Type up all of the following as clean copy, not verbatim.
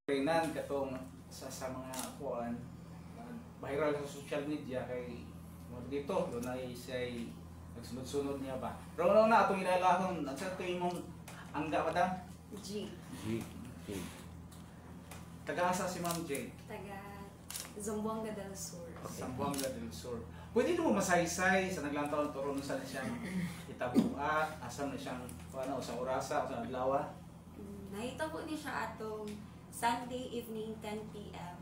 Nan katong sa mga kuan viral sa social media kay mo dito dunay siya nagsunod-sunod niya ba. Pero una na atong ilalahon, unsa to imong angga, madam? G. G. G. Taga-asa si Ma'am J? Taga Zamboanga del Sur. Zamboanga del Sur. Pwede mo masaysay sa naglantaw turo sa siyang itabua, asa na siyang ano sa orasa, sa adlaw? Nahitabo ni siya atong Sunday evening, 10 p.m.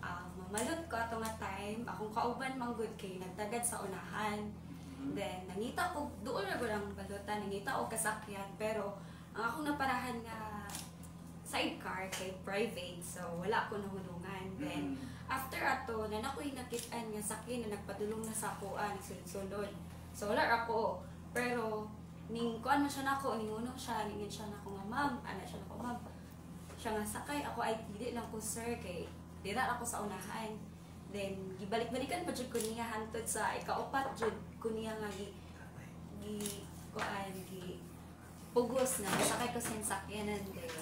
Mamalot ko ato nga time, akong kauban manggod kay nagtagad sa unahan. Then nangita ko doon na ang balutan, nangita og kasakyan, pero ang akong naparahan nga sidecar kay private, so wala ko nahulungan. Then after ato na nakoy nakitaan nga sakyan na nagpadulong na sa ako, nagsunod-sunod. So wala ako, pero ning kuan man siya nako, ninguno siya, ningon siya nako nga, "Ma'am," ana siya nako, "Ma'am." Siya nga, "Sakay ako." "Ay, dili lang ko, sir, kay dira ako sa unahan." Then gibalik-balikan pa jud ko niya hantod sa ikaupat jud ko niya nga gi gi kuan gi pugos na sakay ko sa sakyanan. Then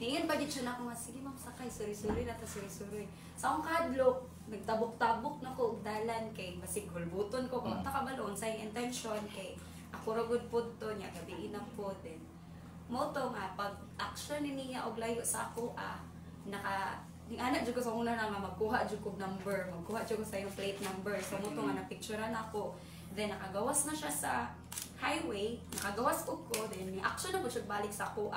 ningon pa jud siya nako nga, "Sige ma'am, sakay, suri-suri na ta, suri-suri." Sa akong kahadlok, nagtabok-tabok na ko og dalan kay basig hulbuton ko kung ta kabalo unsay intention, kay ako ra gud pud to niya, gabi na po. Then mo to nga pag action ni niya og layo sa ako, naka ning ana jud ko sa una na nga magkuha jud kog number, magkuha jud ko sa iyong plate number. So mo to nga na-picturean ako. Then nakagawas na siya sa highway, nakagawas ko, then ni action na po siya balik sa ako.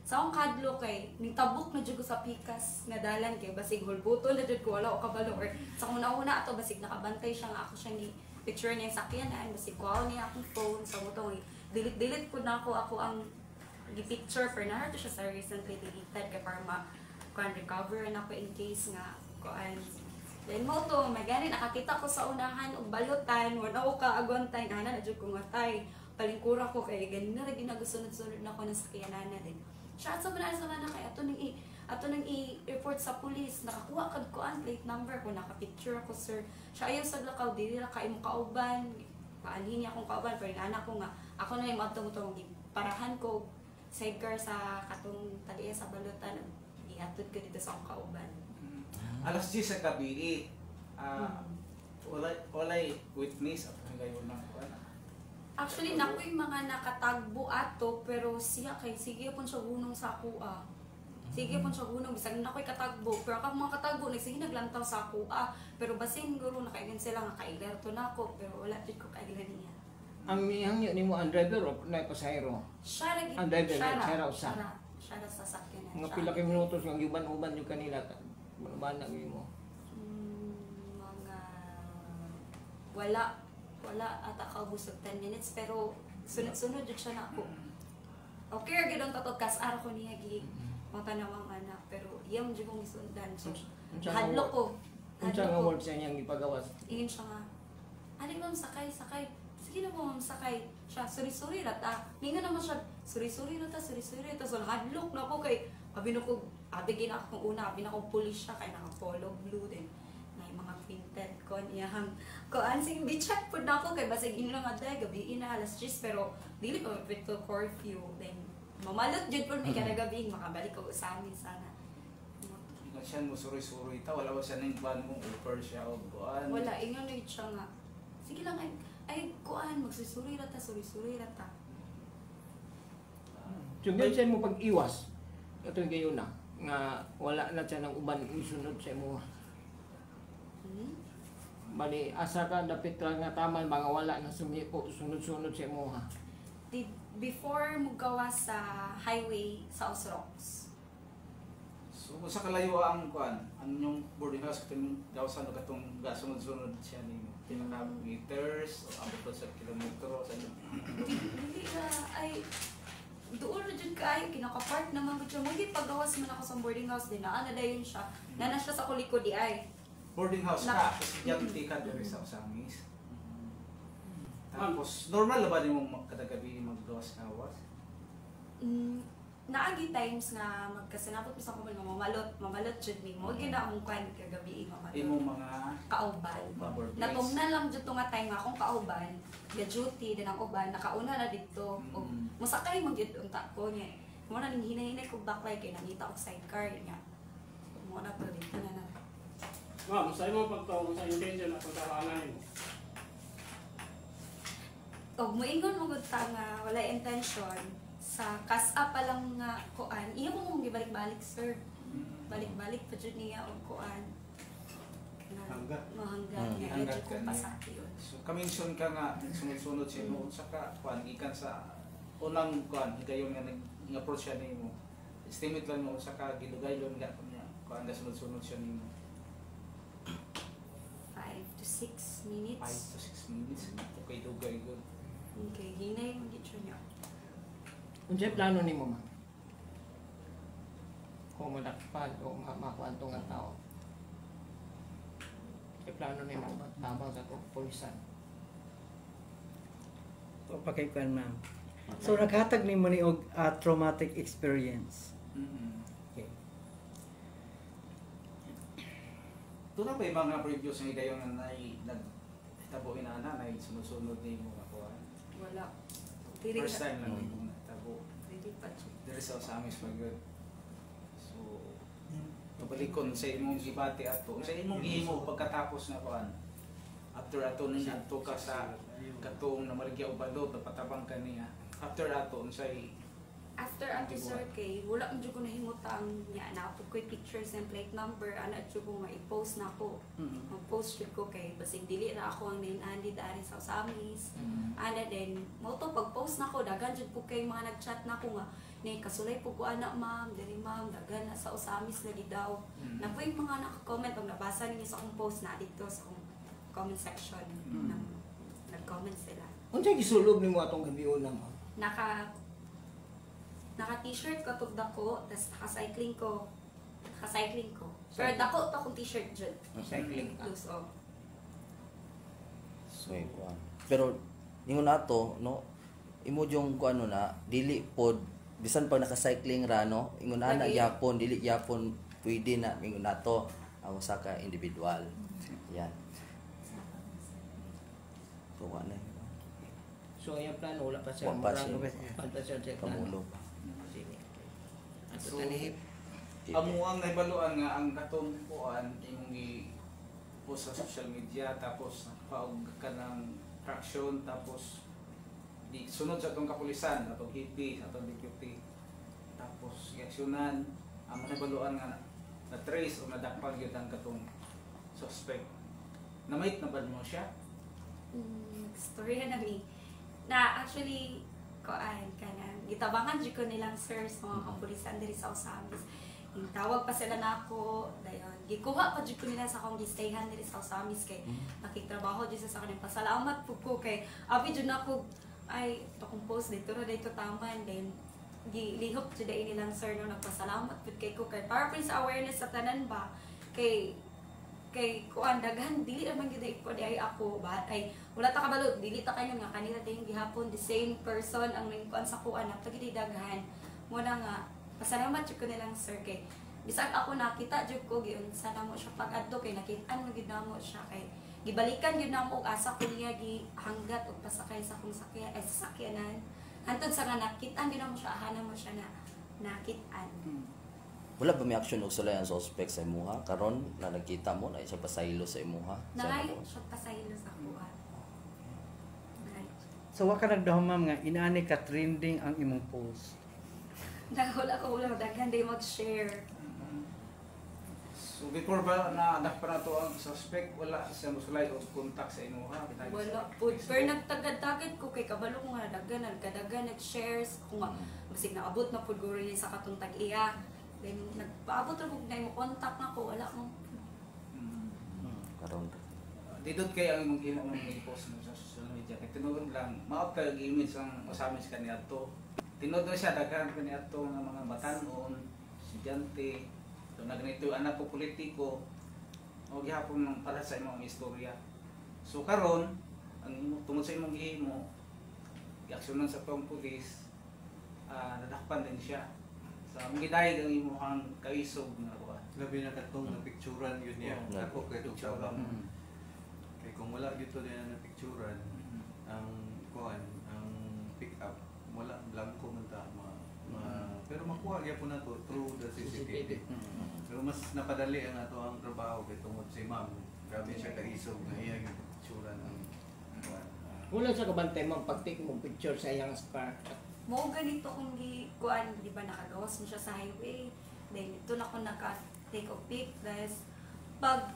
Sa akong kadlo kay ning tabok na jud ko sa pikas nga dalan kay basig hulbuton na jud ko, wala ko kabalo, or sa akong nauna ato basig nakabantay siya nga ako siyang gi picture niya sa sakyanan, basig kuha niya akong phone. So mo to delete delete pud na ako ako ang gi-picture, pero naa to siya sa recently deleted kay para ma kuan recover na ko in case nga kuan. Then mo to may gani nakakita ko sa unahan og balutan, wala ko kaagontay ana na jud ko nga tay palingkura ko kay ganina ra ginagusunod-sunod na ko na sakyanan. Din siya sa man na kay ato nang i-report sa police, nakakuha kag kuan plate number ko, naka-picture ako, sir. Siya, "Ayaw sa lakaw, dili ra ka imong kauban." Paalhin niya akong kauban, pero yung anak ko nga ako na yung adto mo parahan ko sidecar sa katong taliya sa balutan, ihatod ko dito sa akong kauban. Alas 10 sa gabi, walay witness at higayon ng kuan? Actually, naku yung mga nakatagbo ato, pero siya kay sige pon siya gunong sa ako ah. Sige pon siya gunong bisag nakoy katagbo, pero akong mga katagbo nagsige naglantaw sa ako ah. Pero basin guro nakaingon sila nga kailerto na ako, pero wala jud ko kaila niya. Ang mihangyo nimo ang driver o na pasahero? Siya ra Ang driver, siya ra. Siya ra usa. Siya ra, siya ra sa sakyanan. Mga Siya. pila ka minutos nga giuban-uban yung kanila bana mo? Mga wala wala ata kaubos og 10 minutes, pero sunod-sunod jud siya na ako. Okay ra gyud ang tatog kas ara ko niya gi mga tanawang anak, pero iya mo jud kong gisundan, so Unsa nga hadlok ko. Unsa Hadlok nga ko. Word sa iyang gipagawas? Ingon siya nga, "Alin ma'am, sakay, sakay." "Sige na po ma'am, sakay." Siya, "Suri-suri ra ta." Ningon naman siya, "Suri-suri ra ta, suri-suri ra ta." So hadlok na ako kay abi na ko, abi gina akong una, abi na akong pulis siya kay naka polo blue din. Na yung mga printed ko niyang kuan, sige bi-check pud na ako kay basig ino nga day gabi na, alas 10, pero dili pa mapito curfew. Then mamalot jud pud mi kada gabi, makabalik ko sa amin sana. Ingon siya mo suroy-suroy ta, wala ba siya ning kuan mo offer siya og kuan? Wala, ingon na siya nga, "Sige lang, ay, ay kuan, magsusuri ra ta, suri-suri ra ta." So gyud siya mo pag-iwas atong gayon na nga wala na siya ng uban isunod sa imo. Bali asa ka dapit ra nga taman ba nga wala na sumiko sunod-sunod sa imo ha? Before mo gawa sa highway sa Osrox. So sa kalayo ang kuan, ang inyong boarding house katong gawasan o katong gasunod-sunod siya nimo? Pila ka meters o abot pa sa kilometro sa inyo? Dili ra, ay, doon na dyan kaayo, kinaka-park naman ko siya. Muna paggawas man ako sa boarding house din, naa na dayon siya. Nana siya sa kuliko di ay. Boarding house ka, estudyante ka diri sa Ozamiz. Tapos normal na ba nimo kada gabi maggawas gawas? Naagi times nga magkasinabot mi sa kuman nga mamalot, mamalot jud mi. Mo gyud na akong kwan kagabi, mamalot. Imong mga kauban. Board mates. Natungna lang jud to nga time nga akong kauban, ga duty din ang uban, nakauna na didto. Og mosakay man gyud unta ko niya. Mo na ning hinay-hinay ko baklay kay nangita og sidecar niya. Ma'am, sa imong pagtuo, sa intention na pagkawana nimo? Og moingon mo gud ta nga wala intention sa kas-a pa lang nga kuan. Iya ko mong gibalik-balik, sir. Balik-balik pa jud niya og kuan. Hanggat. Mahanggat. Nga Hanggat iya ka ko niya. pasakyon. So kaminson ka nga sunod-sunod siya mo unsa ka kuan gikan sa unang kuan higayon nga nag approach siya nimo. Estimate lang mo unsa ka gidugayon nga niya kuan nga sunod-sunod siya nimo. 5 to 6 5 minutes. to 6 minutes. Okay, dugay gud. Okay, hinay mo gid siya niya. Unsay plano nimo, ma'am? Kung madakpan o makuan to nga tao. Unsay plano nimo magtabang sa atong pulisan? O pakikuan, ma'am. So naghatag nimo ni og traumatic experience. Okay. Doon na ba yung mga previous nga higayon nga nai nag hitabo ina na sunod-sunod nimo nga kuan? Wala. Diri First time lang nimo nahitabo. Diri pa jud. Diri sa Osamis pa gyud. So pabalikon sa imong gibati ato, sa imong gihimo pagkatapos na kuan. After ato ning adto ka sa katong namaligya og balot, napatabang ka niya. After ato unsay After ato, sir, kay wala man jud ko nahimutang niya na po ko'y pictures and plate number ana jud ko nga i-post na ko. Mag-post jud ko kay basig dili ra ako ang nainandi dari sa Osamis. Ana then mo to pag post nako daghan jud po kay mga nag-chat nako nga ni kasulay po ko ana ma'am, diri ma'am, daghan na sa Osamis lagi daw. Na po yung mga naka-comment pag nabasa ninyo sa akong post na dito sa akong comment section nag-comment sila. Unsay gisulob nimo atong gabi una, ma'am? Naka naka t-shirt ko tug dako, tas naka-cycling ko. Naka-cycling ko. Pero dako pa akong t-shirt jud. Cycling ka. Loose oh. So, kuan. Pero ningon nato, no, imo yung kuan ano na dili pod bisan pag naka-cycling ra, no, ingon ana Lagi. gyapon dili gyapon pwede na ingon nato ang usa ka individual. Yan. So wa na. So ang plano wala pa siya. Wa pa siya. Wala pa siya sa plano. Kamulo pa. Sige. Ato So, tanihip. Amo ang nahibaluan nga ang katong kuan imong gi post sa social media, tapos nakapaog ka ng traction, tapos di sunod sa atong kapulisan, atong hipi, atong deputy, tapos iaksyonan ang nahibaluan nga na trace o nadakpan gyud ang katong suspect. Namait na ba mo siya? Storya na mi. Na actually koan kana gitabangan jud ko nilang sir sa mga kapulisan diri sa Osamis. Yung tawag pa sila nako, dayon. Gikuha pa jud ko nila sa akong gistayhan diri sa Osamis kay nakigtrabaho jud sa kanang pasalamat pud ko kay abi jud nako ay to kong post dito ra dito tama, and then gilihok jud ay nilang sir no nagpasalamat pud kay ko kay para pud sa awareness sa tanan ba kay kay kuan daghan dili ra man gyud ay ko di ay ako ba ay wala ta kabalo dili ta kayo nga kanila tayong gihapon the same person ang nangkuan sa kuan na pagidi daghan mo na nga pasalamat jud ko nilang sir kay bisag ako nakita jud ko giunsa na mo siya pag-adto kay nakit-an man gyud namo siya kay gibalikan gyud namo og asa ko niya gihanggat og pasakay sa akong sakya ay sasakyanan hantod sa nga nakit-an gyud namo siya ahana mo siya na nakit-an. Wala ba may action og sulay ang suspect sa imuha karon na nagkita mo na siya pasaylo sa imuha? Sa Nangayo imuha? siya pasaylo sa kuan. Nangayo. So wa ka nagdahom, ma'am, nga inaani ka trending ang imong post? Wala ko wala daghan day mag-share. So before ba na dakpan na to ang suspect, wala siya mosulay o contact sa imuha? Wala po. Pero nagtagad-tagad ko kay kabalo ko nga daghan nagkadagan nag-shares ko nga basig naabot na pud guro niya sa katong tag-iya. Then nagpaabot ra pud na mo contact na ko wala mo. Karon Didot kay ang imong himo mong i-post mo sa social media kay tinuod lang maot kay ang image ang Osamis kaniadto. Tinuod na siya daghan kaniadto nga mga batan-on, estudyante, so na ganito anak ko politiko o gihapon ng para sa imong istorya. So karon ang tungod sa imong gihimo giaksyonan sa tong pulis, nadakpan din siya. So ang gidayeg ang imong kaisog nga kuan. Labi na katong napicturan yun niya. Oo. Ako kay Picturan. tabang. Kay kung wala gyud to niya napicturan, ang kuan, ang pick up wala, blanco man ta ma, ma Pero makuha gyapon nato through the CCTV. Pero mas napadali ang ato ang trabaho kay tungod si ma'am. Grabe siya kaisog nga iya yung picturean ang kuan. Wala siya kabantay, ma'am, pag-take mo picture sa iyang spark. Mo ganito kung gi kuan, di ba, nakagawas na siya sa highway. Then ito na ko naka take og pic, guys. Pag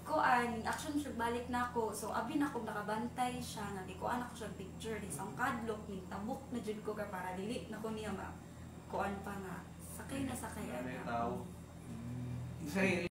kuan action siya, balik na ako. So abi na ako nakabantay siya nga di kuan ako siya picture di sa akong kadlok ning tabok na jud ko kay para dili na ko niya ma kuan pa nga sakay na sakay Ano ana. yung tao? Sa